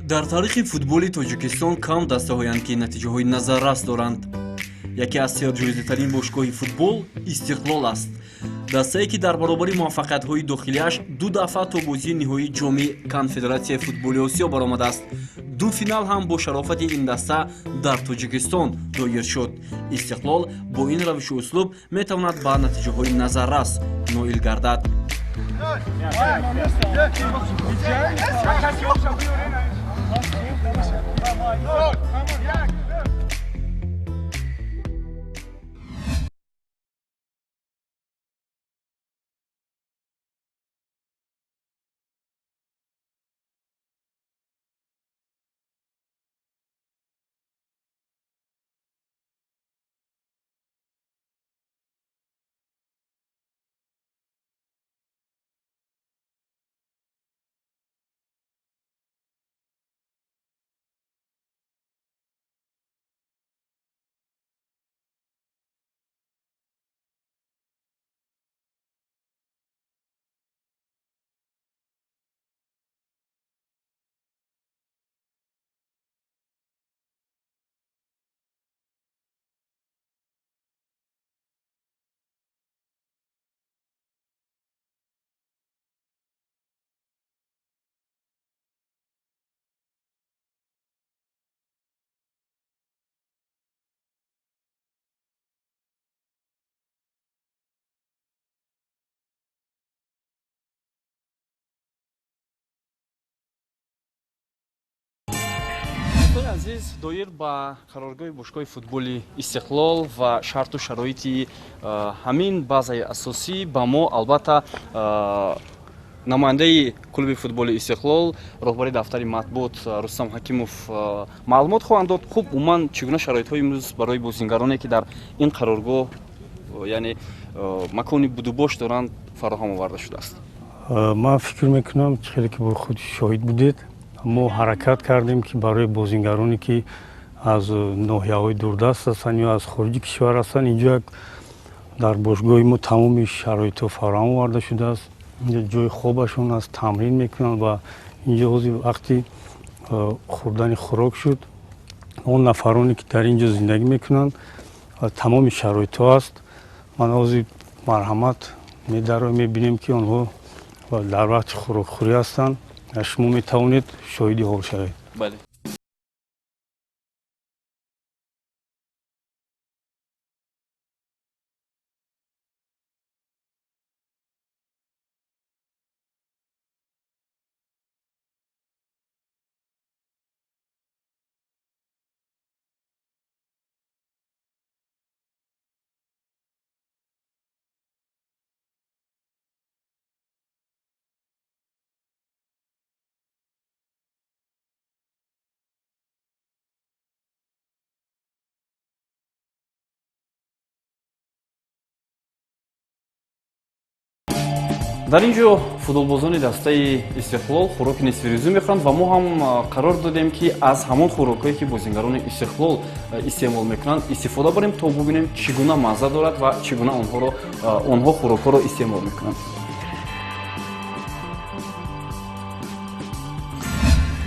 Дар таърихи футболи Тоҷикистон кам дастаҳоянд, ки натиҷаҳои назаррас доранд. Яке аз серҷоизатарин бошгоҳи футбол Истиқлол аст. Дастае, ки дар баробари муваффақиятҳои дохилиаш ду дафъа то бозии ниҳоии ҷоми Конфедератсияи футболи Осиё баромадааст. Ду финал ҳам бо шарофати ин даста дар Тоҷикистон доир шуд. Истиқлол бо ин равишу услуб метавонад ба натиҷаҳои назаррас ноил гардад. Азиз, доир ба қароргоҳи бошгоҳи футболи Истиқлол ва шарту шароити ҳамин базаи асосӣ ба мо албатта намояндаи клуби футболи Истиқлол, роҳбари дафтари матбуот Рустам Ҳакимов маълумот хоҳанд дод. Хуб, умуман чӣ гуна шароитҳои имрӯз барои бозингароне, ки дар ин қароргоҳ, яъне макони будубош доранд, фароҳам оварда шудааст? Ман фикр мекунам, хеле ки бо худ шоҳид будед, мо ҳаракат кардем, ки барои бозингароне, ки аз ноҳияҳои дурдаст ҳастанд ё аз хориҷи кишвар ҳастанд, инҷо дар бошгоҳи мо тамоми шароитҳо фароҳам оварда шудааст. Инҷо ҷои хобашон аст, тамрин мекунанд ва инҷо ҳозир вақти хӯрдани хӯрок шуд. Он нафароне, ки дар ин ҷо зиндагӣ мекунанд, тамоми шароитҳо аст. Ман ҳозир марҳамат медароем, мебинем, ки онҳо дар вақти хӯрокхӯрӣ ҳастанд. Шумо метавонед шоҳиди ҳол шавед. Бале. Дар ин ҷо футболбозони дастаи Истиқлол хӯроки нисфирӯзӣ мехӯранд ва мо ҳам қарор додем, ки аз ҳамон хӯрокҳое, ки бозингарони Истиқлол истеъмол мекунанд, истифода барем, то бубинем, чӣ гуна мазза дорад ва чӣ гуна онҳо хӯрокҳоро истеъмол мекунанд.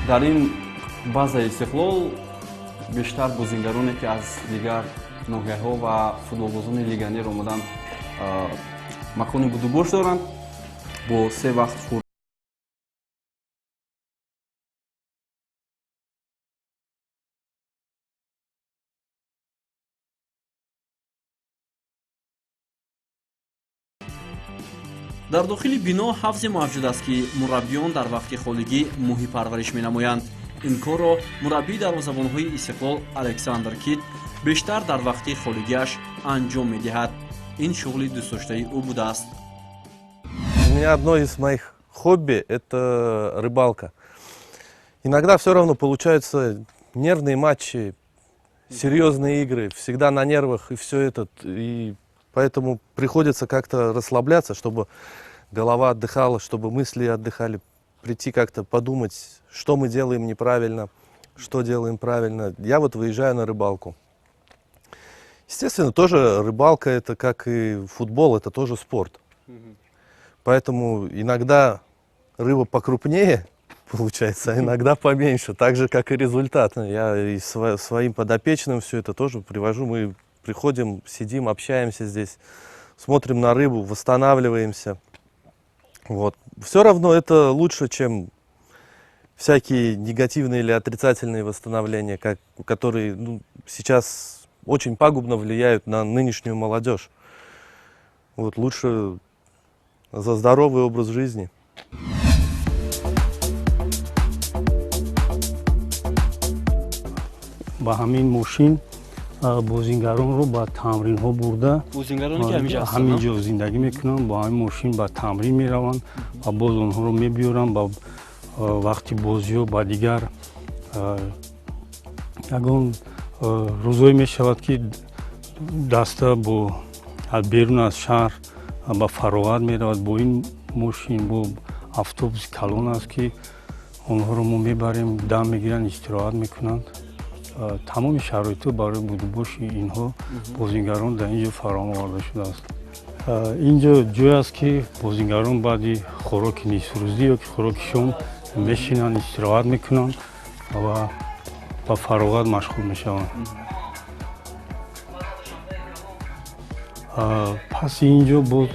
Дар ин базаи Истиқлол бештар бозингароне, ки аз дигар ноҳияҳо ва футболбозони легионер омаданд, макони будубош доранд бо се вақт хӯр. Дар дохили бино ҳавзе мавҷуд аст, ки мураббиён дар вақти холигӣ моҳӣ парвариш менамоянд. Ин корро мураббии дарвозабонҳои Истиқлол Александр Кит бештар дар вақти холигиаш анҷом медиҳад. Ин шуғли дӯстдоштаи ӯ будааст. У меня одно из моих хобби – это рыбалка. Иногда все равно получаются нервные матчи, серьезные игры, всегда на нервах и все это. И поэтому приходится как-то расслабляться, чтобы голова отдыхала, чтобы мысли отдыхали, прийти как-то подумать, что мы делаем неправильно, что делаем правильно. Я вот выезжаю на рыбалку. Естественно, тоже рыбалка, это как и футбол, это тоже спорт. Поэтому иногда рыба покрупнее получается, а иногда поменьше, так же, как и результат. Я и своим подопечным все это тоже привожу. Мы приходим, сидим, общаемся здесь, смотрим на рыбу, восстанавливаемся. Вот. Все равно это лучше, чем всякие негативные или отрицательные восстановления, которые, ну, сейчас очень пагубно влияют на нынешнюю молодежь. Вот, лучше за здоровый образ жизни. Ба ҳамин мошин бозингаронро ба тамринҳо бурда, ҳамин ҷо зиндагӣ мекунанд, бо ҳамин мошин ба тамрин мераванд ва боз онҳоро мебиёранд ба вақти бозиҳо. Ба дигар ягон рӯзое мешавад, ки даста бо берун аз шаҳр ба фароғат меравад, бо ин мошин, бо автобуси калон аст, ки онҳоро мо мебарем, дам мегиранд, истироҳат мекунанд. Тамоми шароитҳо барои будубоши инҳо, бозингарон, дар ин ҷо фароҳам оварда шудааст. Ин ҷо ҷое аст, ки бозингарон баъди хӯроки нисфрӯзӣ ё ки хӯроки шом мешинанд, истироҳат мекунанд ва ба фароғат машғул мешаванд. Паси ин ҷо боз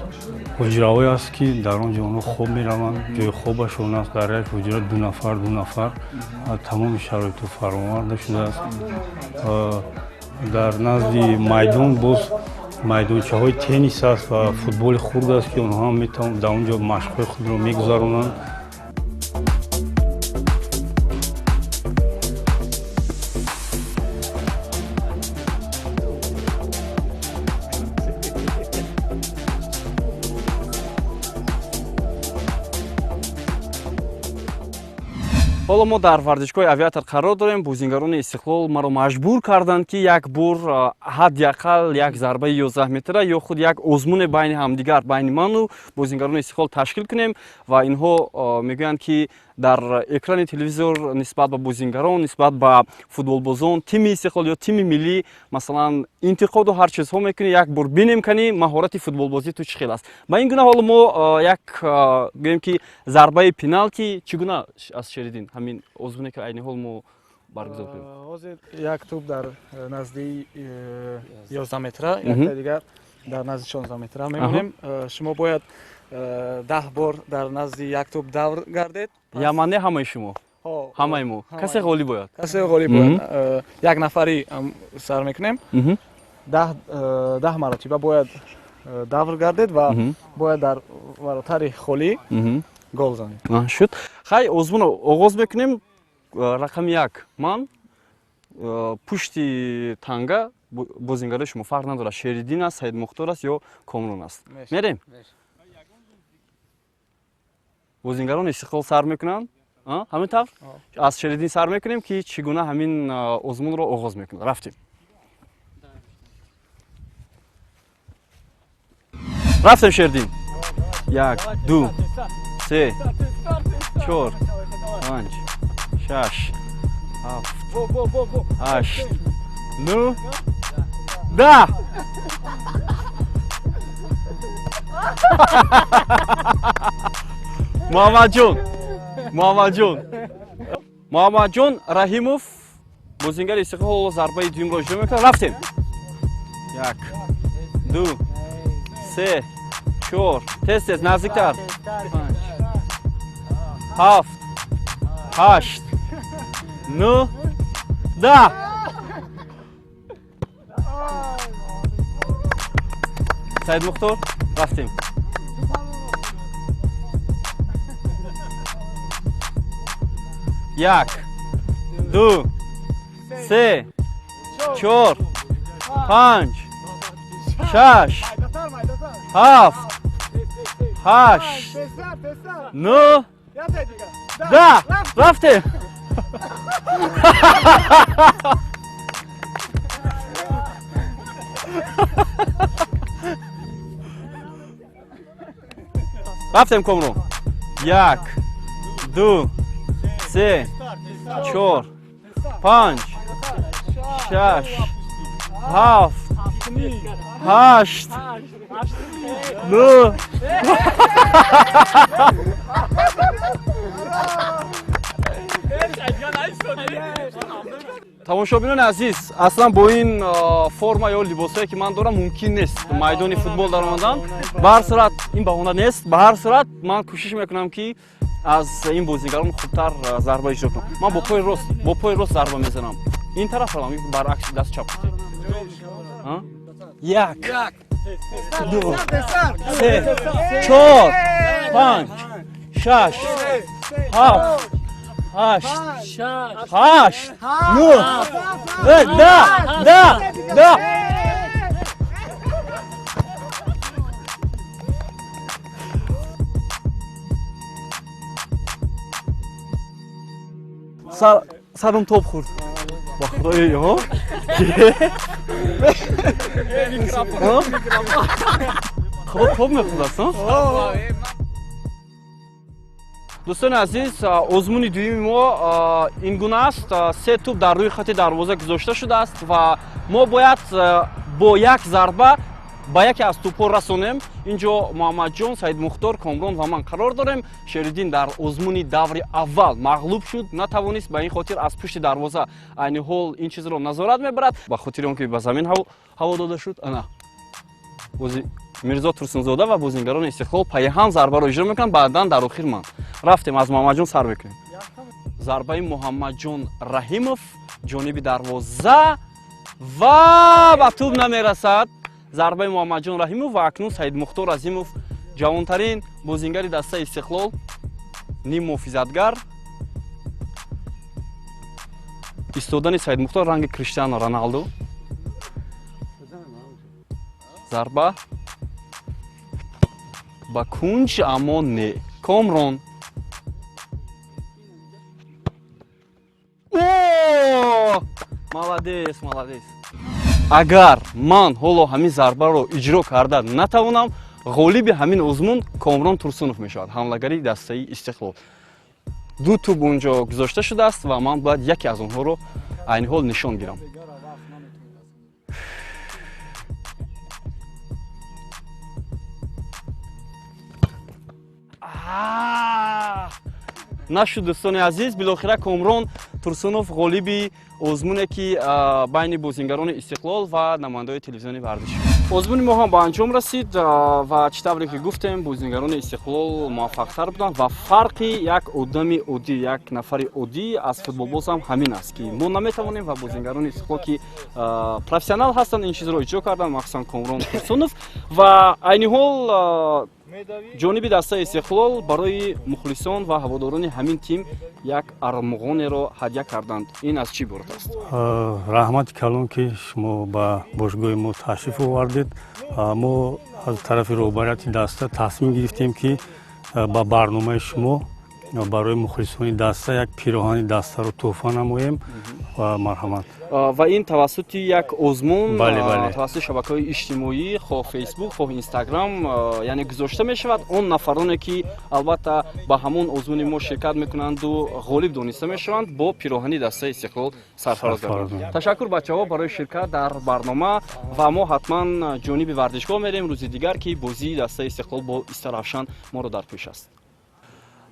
ҳуҷраҳое аст, ки дар он ҷо онҳо хоб мераванд, ҷои хобашон аст. Дар як ҳуҷра ду нафар, ду нафар, тамоми шароитҳо фароҳам оварда шудааст. Дар назди майдон боз майдончаҳои теннис аст ва футболи хурд аст, ки онҳо ҳам метавонанд дар он ҷо машқҳои худро мегузаронанд. Ҳоло мо дар варзишгоҳи Авиатор қарор дорем. Бозингарони Истиқлол маро маҷбур карданд, ки як бор ҳадди ақал як зарбаи 11 метра ё худ як озмуне байни ҳамдигар, байни ману бозингарони Истиқлол ташкил кунем. Ва инҳо мегӯянд, ки дар экрани телевизор нисбат ба бозингарон, нисбат ба футболбозон, тими Истиқлол ё тими миллӣ, масалан, интиқоду ҳар чизҳо мекунӣ, як бор бинем, кани маҳорати футболбозӣ ту чӣ хел аст. Ба ин гуна ҳоло мо як гӯем, ки зарбаи пеналти чӣ гуна аз Шеридин, ҳамин озмуне, ки айни ҳол мо баргузор кунем. Ҳозир як тӯб дар назди 11 метра, якта дигар дар назди 16 метра мемонем. Шумо бояд 10 бор дар назди як тӯб давр гардед. Ямане ҳамаи шумо, ҳамаи мо, касе ғолиб бояд. Касе ғолиб бояд. Як нафари сар мекунем, 10 маротиба бояд давр гардед ва бояд дар варотари холӣ гол занед. Шуд. Хай, озмунро оғоз мекунем. Рақами як ман, пушти танга бозингарои шумо, фарқ надорад, Шериддин аст, Саидмухтор аст ё Комрон аст. Мерем. Бозингарони Истиқлол сар мекунанд, ҳамин тавр аз Шериддин сар мекунем, ки чӣ гуна ҳамин озмунро оғоз мекунад. Рафтем, рафтем, Шериддин. Як, ду, се, чор, панҷ, шаш, ҳафт, ҳашт, нӯ, 10. Муҳаммадҷон, Муҳаммадҷон, Муҳаммадҷон Раҳимов, бозингари Истиқлол, ҳоло зарбаи дуюмро иҷро мекунад. Рафтем. Як, ду, се, чор, тез, тез, наздиктар, панҷ, ҳафт, ҳашт, нӯ, 10. Саидмухтор, рафтем. Як, Ду, се, чор, панҷ, шаш, ҳафт, ҳашт, нӯҳ, даҳ. Рафтем. Рафтем, Комрон. Як, ду, се, чор, панҷ, шаш, ҳафт, ҳашт, нӯҳ. Тамошобинони азиз, аслан бо ин форма ё либосое ки ман дорам мумкин нест майдони футбол даромадан. Ба ҳар сурат ин баҳона нест. Ба ҳар сурат ман кӯшиш мекунам, ки аз ин бозигарон хубтар зарба иҷро кунам. Ман бо пои рост зарба мезанам. Ин тараф равам, баръакс даст чап. Як, ду, се, чор, панҷ, шаш, ҳафт, ҳашт, ҳашт, нӯҳ, даҳ, 10, 10. Сарум топ хӯрд, ба худои. Худо топ мехӯрдааст. Дӯстони азиз, озмуни дуюми мо ин гуна аст. Се тӯб дар рӯи хати дарвоза гузошта шудааст ва мо бояд бо як зарба ба яке аз тӯбҳо расонем. Ин ҷо Муҳаммадҷон, Саидмухтор, Комрон ва ман қарор дорем. Шериддин дар озмуни даври аввал мағлуб шуд, натавонист, ба ин хотир аз пушти дарвоза айни ҳол ин чизро назорат мебарад. Ба хотири он ки ба замин ҳаво дода шуд, ана бози Мирзо Турсунзода ва бозингарони Истиқлол пайҳам зарбаро иҷро мекунанд, баъдан дар охир ман. Рафтем, аз Муҳаммадҷон сар мекунем. Зарбаи Муҳаммадҷон Раҳимов ҷониби дарвоза ва ба тӯб намерасад. Зарбаи Муҳаммадҷон Раҳимов ва акнун Саидмухтор Азимов, ҷавонтарин бозингари дастаи Истиқлол, ним муҳофизатгар. Истодани Саидмухтор ранги Криштиано Роналду. Зарба ба кунҷ, аммо не. Комрон. О, молодец, молодец. Агар ман ҳоло ҳамин зарбаро иҷро карда натавонам, ғолиби ҳамин озмун Комрон Турсунов мешавад, ҳамлагари дастаи Истиқлол. Ду тӯб унҷо гузошта шудааст ва ман бояд яке аз онҳоро айни ҳол нишон гирам. Нашуд, дӯстони азиз. Билохира Комрон Турсунов ғолиби озмуне, ки байни бозингарони Истиқлол ва намояндаҳои телевизиони варзиш. Озмуни мо ҳам ба анҷом расид ва чӣ тавре ки гуфтем, бозингарони Истиқлол муваффақтар буданд ва фарқи як одами оддӣ, як нафари оддӣ аз футболбоз ҳам ҳамин аст, ки мо наметавонем ва бозингарони Истиқлол, ки профессионал ҳастанд, ин чизро иҷро карданд, махсусан Комрон Турсунов. Ва айни ҳол ҷониби дастаи Истиқлол барои мухлисон ва ҳаводорони ҳамин тим як армуғонеро ҳадя карданд. Ин аз чӣ иборат аст? Раҳмати калон, ки шумо ба бошгоҳи мо ташриф овардед. Мо аз тарафи роҳбарияти даста тасмим гирифтем, ки ба барномаи шумо барои мухлисони даста як пироҳани дастаро тӯҳфа намоем ва марҳамат. Ва ин тавассути як озмун тавассути шабакаҳои иҷтимоӣ, хоҳ Фейсбук, хоҳ Инстаграм, яъне гузошта мешавад. Он нафароне, ки албатта ба ҳамон озмуни мо ширкат мекунанду ғолиб дониста мешаванд, бо пироҳани дастаи Истиқлол сарфароз гарданд. Ташаккур, бачаҳо, барои ширкат дар барнома ва мо ҳатман ҷониби варзишгоҳ мерем рӯзи дигар, ки бозии дастаи Истиқлол бо Истаравшан моро дар пеш аст.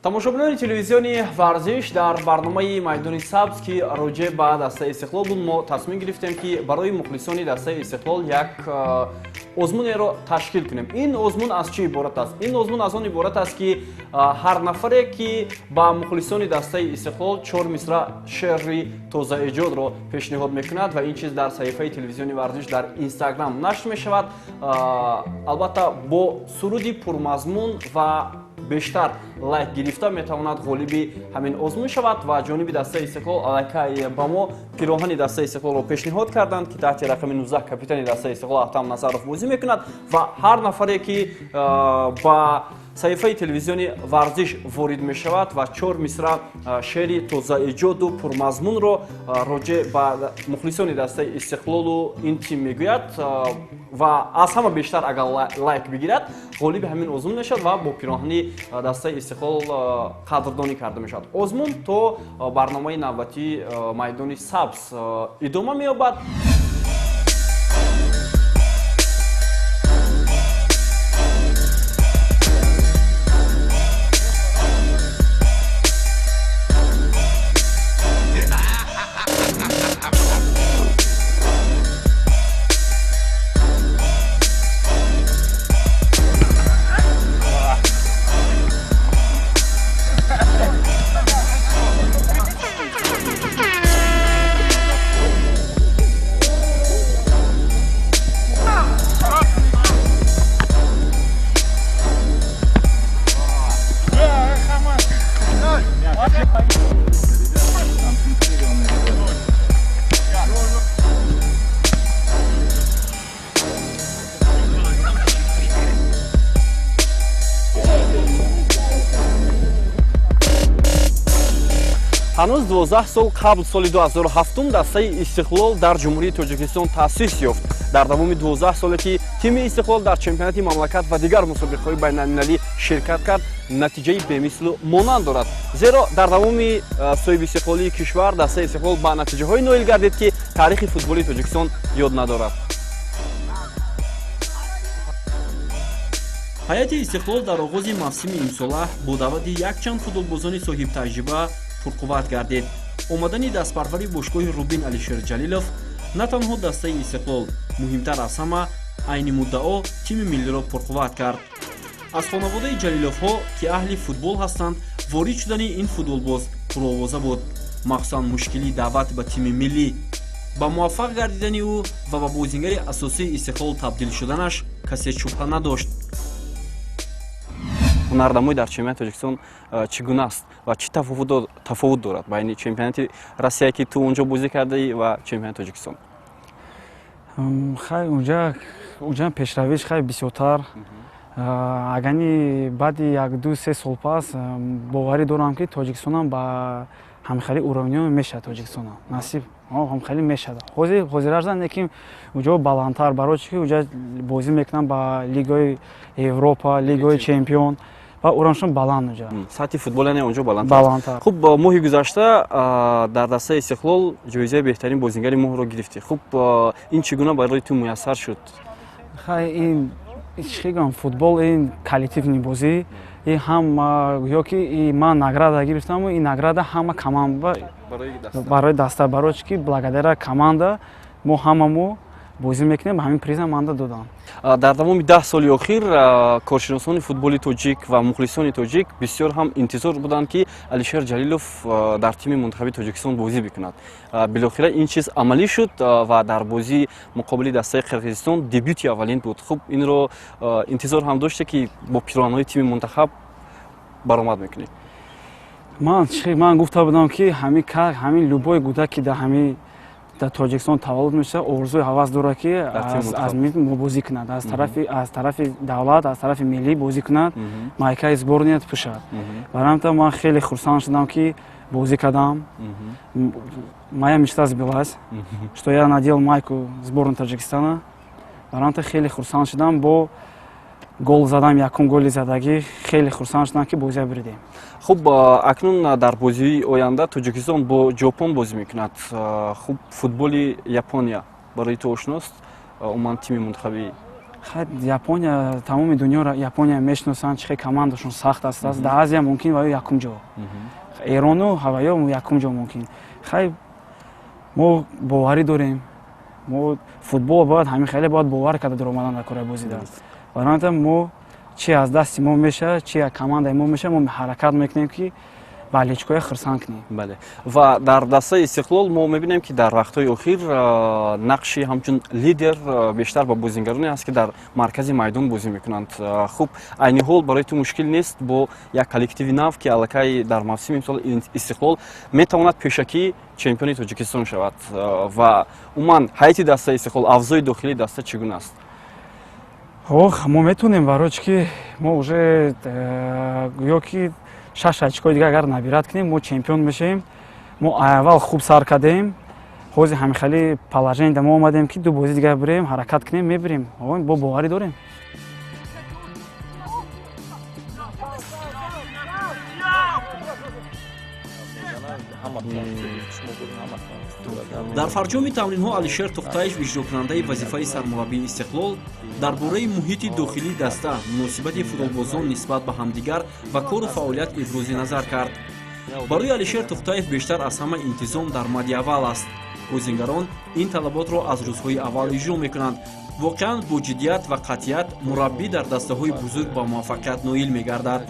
Тамошобинони телевизиони Варзиш, дар барномаи Майдони сабз, ки роҷеъ ба дастаи Истиқлол буд, мо тасмим гирифтем, ки барои мухлисони дастаи Истиқлол як озмунеро ташкил кунем. Ин озмун аз чӣ иборат аст? Ин озмун аз он иборат аст, ки ҳар нафаре, ки ба мухлисони дастаи Истиқлол чор мисра шеъри тозаэҷодро пешниҳод мекунад ва ин чиз дар саҳифаи телевизиони Варзиш дар Инстаграм нашр мешавад, албатта бо суруди пурмазмун ва бештар лайк гирифта метавонад ғолиби ҳамин озмун шавад. Ва ҷониби дастаи Истиқлол аллакай ба мо пироҳани дастаи Истиқлолро пешниҳод карданд, ки таҳти рақами 19 капитани дастаи Истиқлол Аҳтам Назаров бозӣ мекунад. Ва ҳар нафаре, ки ба саҳифаи телевизиони Варзиш ворид мешавад ва 4 мисра шеъри тозаэҷоду пурмазмунро роҷеъ ба мухлисони дастаи Истиқлолу ин тим мегӯяд ва аз ҳама бештар агар лайк бигирад, ғолиби ҳамин озмун мешавад ва бо пироҳани дастаи Истиқлол қадрдонӣ карда мешавад. Озмун то барномаи навбатии Майдони сабз идома меёбад. Ҳанӯз 12 сол қабл, соли 2007, дастаи Истиқлол дар Ҷумҳурии Тоҷикистон таъсис ёфт. Дар давоми 12 соле, ки тими Истиқлол дар чемпионати мамлакат ва дигар мусобиқаҳои байналмилалӣ ширкат кард, натиҷаи бемислу монанд дорад. Зеро дар давоми соҳибистиқлолии кишвар дастаи Истиқлол ба натиҷаҳое ноил гардид, ки таърихи футболи Тоҷикистон ёд надорад. Ҳайати Истиқлол дар оғози мавсими имсола бо даъвати якчанд футболбозони соҳибтаҷриба пурқувват гардид. Омадани дастпарвари бошгоҳи Рубин Алишер Ҷалилов на танҳо дастаи Истиқлол, муҳимтар аз ҳама, айни муддао тими миллиро пурқувват кард. Аз хонаводаи Ҷалиловҳо, ки аҳли футбол ҳастанд, ворид шудани ин футболбоз пуровоза буд, махсусан мушкилии даъват ба тими миллӣ. Ба муваффақ гардидани ӯ ва ба бозингари асосии Истиқлол табдил шуданаш касе шубҳа надошт. Ҳунарнамоӣ дар чемпионати Тоҷикистон чӣ гуна аст ва чӣ тафовут дорад байни чемпионати Россия, ки ту онҷо бозӣ кардаӣ, ва чемпионати Тоҷикистон? Хай, унҷа пешравиш хай бисёртар. Агани баъди 1-2-3 сол пас боварӣ дорам, ки Тоҷикистонам ба ҳамхели уровниё мешавад. Тоҷикистонам насиб ҳамхели мешавад. Ҳозираждан лекин уҷо баландтар, барои чӣ ки уҷа бозӣ мекунам ба лигаи Европа, лигаи чемпион ва уровншон баланд уҷа. Сатҳи футбол яъне онҷо баландтар. Хуб, моҳи гузашта дар дастаи Истиқлол ҷоизаи беҳтарин бозингари моҳро гирифтӣ. Хуб, ин чӣ гуна барои ту муяссар шуд? Хай, ин чӣ гӯям, футбол ин коллективни бозӣ. И ҳам ё ки ман награда гирифтаму ин награда ҳама команда барои даста, барои чӣ ки благодаря команда мо ҳамамо бозӣ мекунем, ҳамин приза манда додам. Дар давоми 10 соли охир коршиносони футболи тоҷик ва мухлисони тоҷик бисёр ҳам интизор буданд, ки Алишер Ҷалилов дар тими мунтахаби Тоҷикистон бозӣ бикунад. Билохира ин чиз амалӣ шуд ва дар бозии муқобили дастаи Қирғизистон дебюти аввалин буд. Хуб, инро интизор ҳам доште, ки бо пироҳанҳои тими мунтахаб баромад мекунед? Ман гуфта будам, ки ҳамин любой гудак, ки дар ҳамин дар Тоҷикистон таваллуд мешавад, орзуи ҳавас дорад, ки аз бозӣ кунад, аз тарафи давлат, аз тарафи миллӣ бозӣ кунад, майкаи сборният пӯшад. Барои ҳамин ман хеле хурсанд шудам, ки бозӣ кардам. Моя мечта сбылась, что я надел майку сборной Таджикистана. Барои ҳамин хеле хурсанд шудам, бо гол задам, якум голи задагӣ, хеле хурсанд шудам, ки бозия бурдем. Хуб, акнун дар бозии оянда Тоҷикистон бо Ҷопон бозӣ мекунад. Хуб, футболи Япония барои ту ошност? Умуман тими мунтахаби Хай, Япония, тамоми дунёро Япония мешиносанд, чӣ хел командашон сахт аст. Дар Азия мумкин ваё якум ҷо, Эрону ҳаваё якум ҷо мумкин. Хай, мо боварӣ дорем. Мо футбол бояд ҳамин хеле бояд бовар карда дуромадан дар кораи бозида. Барои ҳамин мо чӣ аз дасти мо мешавад, чӣ аз командаи мо мешавад, мо ҳаракат мекунем, ки болельщикоя хурсанд кунем. Бале, ва дар дастаи Истиқлол мо мебинем, ки дар вақтҳои охир нақши ҳамчун лидер бештар ба бозингароне аст, ки дар маркази майдон бозӣ мекунанд. Хуб, айни ҳол барои ту мушкил нест бо як коллективи нав, ки аллакай дар мавсими имсол Истиқлол метавонад пешакӣ чемпиони Тоҷикистон шавад, ва умуман ҳайати дастаи Истиқлол, авзои дохилии даста чӣ гуна аст? Ох, мо метавонем, барои чӣ ки мо уже гӯё ки 6 очкои дига агар набират кунем, мо чемпион мешавем. Мо аввал хуб сар кардем, ҳозир ҳамихали положение мо омадем, ки ду бозӣ дига бирем, ҳаракат кунем, мебирем, бо боварӣ дорем. Дар фарҷоми тамринҳо Алишер Тухтаев, иҷрокунандаи вазифаи сармураббии Истиқлол, дар бораи муҳити дохилии даста, муносибати футболбозон нисбат ба ҳамдигар ва кору фаъолият ибрози назар кард. Барои Алишер Тухтаев бештар аз ҳама интизом дар мади аввал аст. Бозингарон ин талаботро аз рӯзҳои аввал иҷро мекунанд. Воқеан, бо ҷиддият ва қатъият мураббӣ дар дастаҳои бузург ба муваффақият ноил мегардад.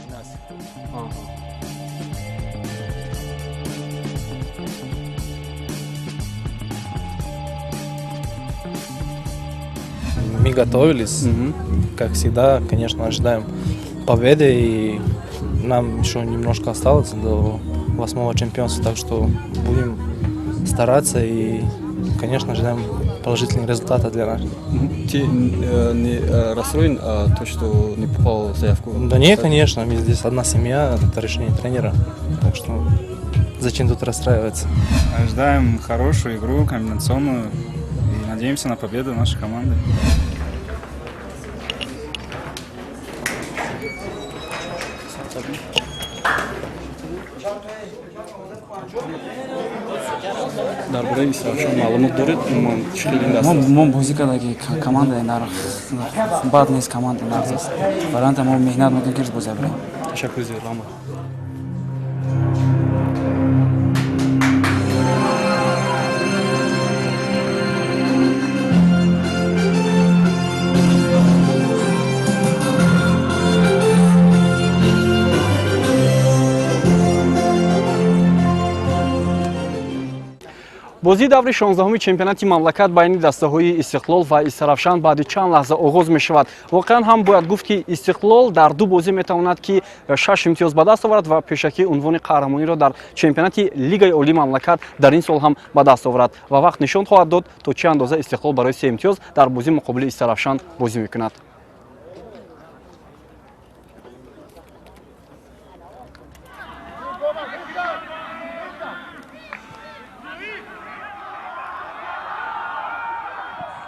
Мы готовились, как всегда, конечно, ожидаем победы, и нам еще немножко осталось до 8-го чемпионства, так что будем стараться и, конечно, ожидаем положительных результатов для нас. Ты не расстроен, то, что не попал в заявку? Да нет, конечно, мы здесь одна семья, это решение тренера, так что зачем тут расстраиваться? Ожидаем хорошую игру, комбинационную, и надеемся на победу нашей команды. Дар бораи Истаравшан маълумот доред? Умуман чӣ хел ин даста аст? Мо бозӣ карда, ки команда бад нест, команда нағз аст. Барои ҳамин мо меҳнат мекунем, ки бозия бирем. Ташаккур зиёд, раҳмат. Бозии даври 16-уми чемпионати мамлакат байни дастаҳои Истиқлол ва Истаравшан баъди чанд лаҳза оғоз мешавад. Воқеан ҳам бояд гуфт, ки Истиқлол дар ду бозӣ метавонад, ки 6 имтиёз ба даст оварад ва пешакӣ унвони қаҳрамониро дар чемпионати Лигаи олии мамлакат дар ин сол ҳам ба даст оварад, ва вақт нишон хоҳад дод, то чӣ андоза Истиқлол барои 3 имтиёз дар бозӣ муқобили Истаравшан бозӣ мекунад.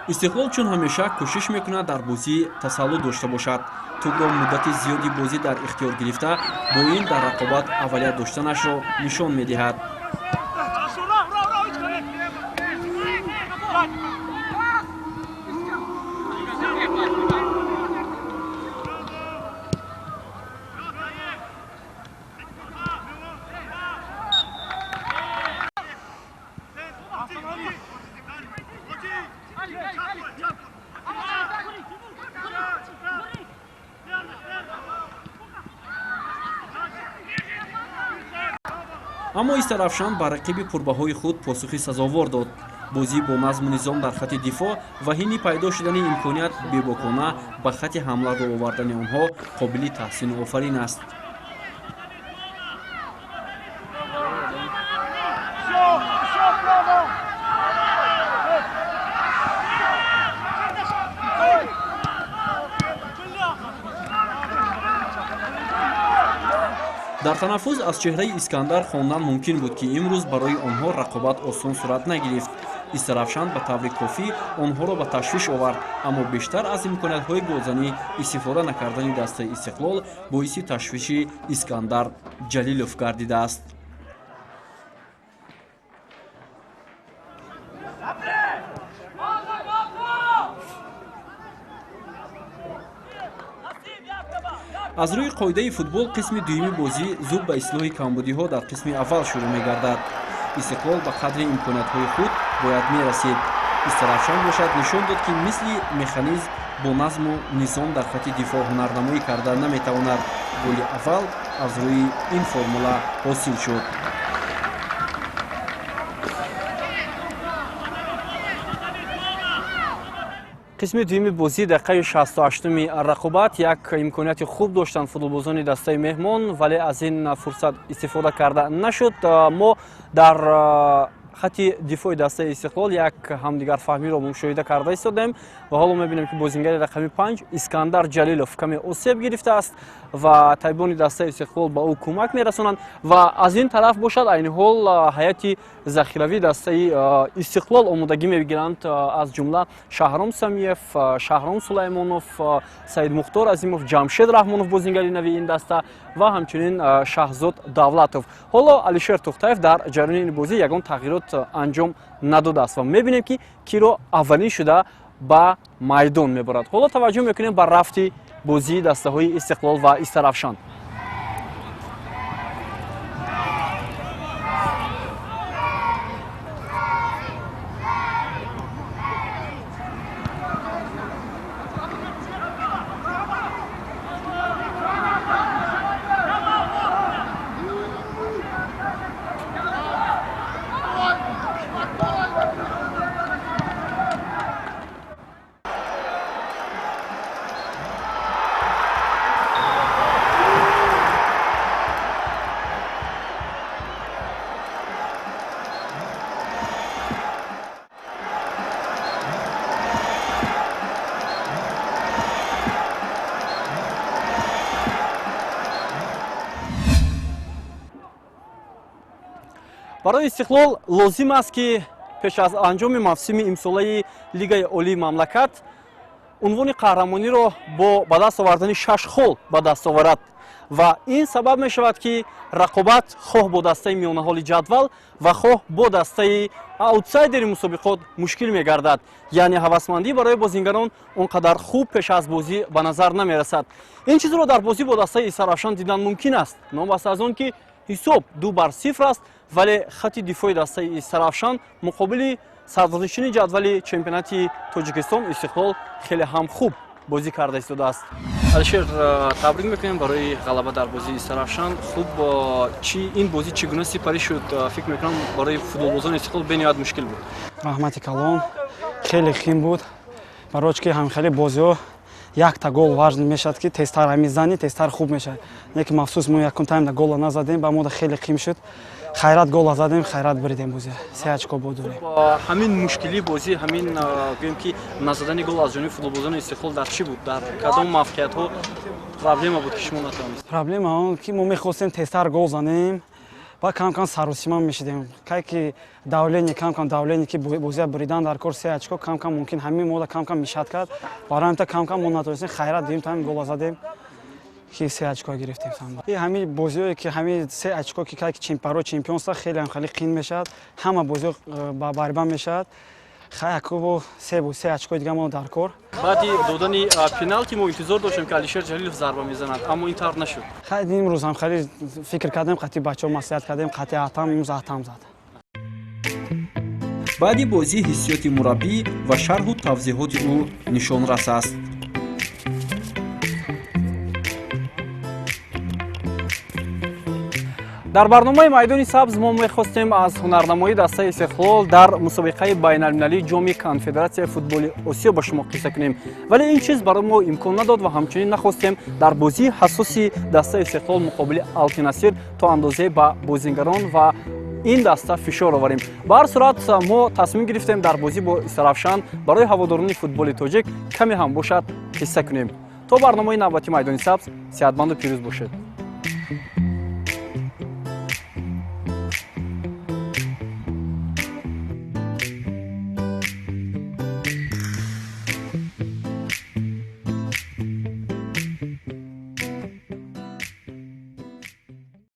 Истиқлол чун ҳамеша кӯшиш мекунад дар бозӣ тасаллут дошта бошад. Тӯбро муддати зиёди бозӣ дар ихтиёр гирифта, бо ин дар рақобат аввалият доштанашро нишон медиҳад. Аммо Истаравшан ба рақиби пурбаҳои худ посухи сазовор дод. Бозӣ бо назму низом дар хати дифоъ ва ҳини пайдо шудани имконият бебокона ба хати ҳамла рӯ овардани онҳо қобили таҳсину офарин аст. Дар танаффуз аз чеҳраи Искандар хондан мумкин буд, ки имрӯз барои онҳо рақобат осон сурат нагирифт. Истаравшан ба таври кофӣ онҳоро ба ташвиш овард, аммо бештар аз имкониятҳои голзанӣ истифода накардани дастаи Истиқлол боиси ташвиши Искандар Ҷалилов гардидааст. Аз рӯи қоидаи футбол қисми дуюми бозӣ зуд ба ислоҳи камбудиҳо дар қисми аввал шурӯъ мегардад. Истиқлол ба қадри имкониятҳои худ бояд мерасид. Истаравшан бошад нишон дод, ки мисли механизм бо назму низом дар хати дифоъ ҳунарнамоӣ карда наметавонад. Голи аввал аз рӯи ин формула ҳосил шуд. Қисми дуюми бозӣ дақиқаи 68-уми рақобат як имконияти хуб доштанд футболбозони дастаи меҳмон, вале аз ин фурсат истифода карда нашуд. Мо дар хати дифои дастаи Истиқлол як ҳамдигарфаҳмиро мушоҳида карда истодем ва ҳоло мебинем, ки бозингари рақами 5 Искандар Ҷалилов каме осеб гирифтааст ва табибони дастаи Истиқлол ба ӯ кӯмак мерасонанд ва аз ин тараф бошад айни ҳол ҳайати захиравии дастаи Истиқлол омодагӣ мегиранд, аз ҷумла Шаҳром Самиев, Шаҳром Сулаймонов, Саидмухтор Азимов, Ҷамшед Раҳмонов бозингари нави ин даста ва ҳамчунин Шаҳзод Давлатов. Ҳоло Алишер Тухтаев дар ҷараёни ин бозӣ ягон тағйирот анҷом надодааст ва мебинем, ки киро аввалин шуда ба майдон мебарад. Ҳоло таваҷҷӯҳ мекунем ба рафти бозии дастаҳои Истиқлол ва Истаравшан. Барои Истиқлол лозим аст, ки пеш аз анҷоми мавсими имсолаи Лигаи Олии мамлакат унвони қаҳрамониро бо ба даст овардани 6 хол ба даст оварад ва ин сабаб мешавад, ки рақобат хоҳ бо дастаи миёнаҳоли ҷадвал ва хоҳ бо дастаи аутсайдери мусобиқот мушкил мегардад. Яъне ҳавасмандӣ барои бозингарон он қадар хуб пеш аз бозӣ ба назар намерасад. Ин чизро дар бозӣ бо дастаи Истаравшан дидан мумкин аст, новобаста аз он ки ҳисоб 2-0 аст, вале хати дифои дастаи Истаравшан муқобили сарнишини ҷадвали чемпионати Тоҷикистон Истиқлол хеле ҳам хуб бозӣ карда истодааст. Алишер, табрик мекунем барои ғалаба дар бозии Истаравшан. Хуб, чи ин бозӣ чӣ гуна сипарӣ шуд? Фикр мекунам, барои футболбозони Истиқлол бениҳоят мушкил буд. Раҳмати калон, хеле хим буд, барои ки ҳамхели бозиҳо якта гол важн мешавад, ки тезтар ҳамин занӣ, тезтар хуб мешавад. Лекин махсус мо якум таймда гола назадем, ба мода хеле қим шуд. Хайрат гола задем, хайрат буридем бозӣ. 3 очко бо дорем. Ҳамин мушкилии бозӣ, ҳамин гӯем ки назадани гол аз ҷониби футболбозони Истиқлол дар чӣ буд? Дар кадом мавқеиятҳо проблема буд, ки шумо натавонистед? Проблема он ки мо мехостем тезтар гол занем, ба кам-кам саросима мешидем. Кай ки давление, кам-кам давление ки бозия буридан дар кор 3 очко, кам-кам мумкин ҳамин мода кам-кам мешад кард. Барои ҳамин кам-кам мо натавонистем, хайрат дуюм тайм гола задем, ки 3 очко гирифтем. Ҳамин бозиҳое ки ҳамин 3 очко ки кай ки барои чемпионство хеле ҳам хеле қин мешавад, ҳама бозиҳо ба барба мешавад. Хай акубо 3 очко дига мо дар кор. Баъди додани пеналти мо интизор доштем, ки Алишер Ҷалилов зарба мезанад, аммо ин тавр нашуд. Хай имрӯз ҳам хеле фикр кардем, қатъи бачаҳо маслиҳат кардем, қатъи Атам имрӯз Атам зад. Баъди бозӣ ҳиссиёти мураббӣ ва шарҳу тавзеҳоти ӯ нишонрас аст. Дар барномаи Майдони сабз мо мехостем аз ҳунарнамоии дастаи Истиқлол дар мусобиқаи байналмилалии ҷоми конфедератсияи футболи Осиё ба шумо қисса кунем, вале ин чиз барои мо имкон надод ва ҳамчунин нахостем дар бозии ҳассоси дастаи Истиқлол муқобили Алтинасир то андозае ба бозингарон ва ин даста фишор оварем. Ба ҳар сурат мо тасмим гирифтем дар бозӣ бо Истаравшан барои ҳаводорони футболи тоҷик каме ҳам бошад қисса кунем. То барномаи навбати Майдони сабз сеҳатманду пирӯз бошед.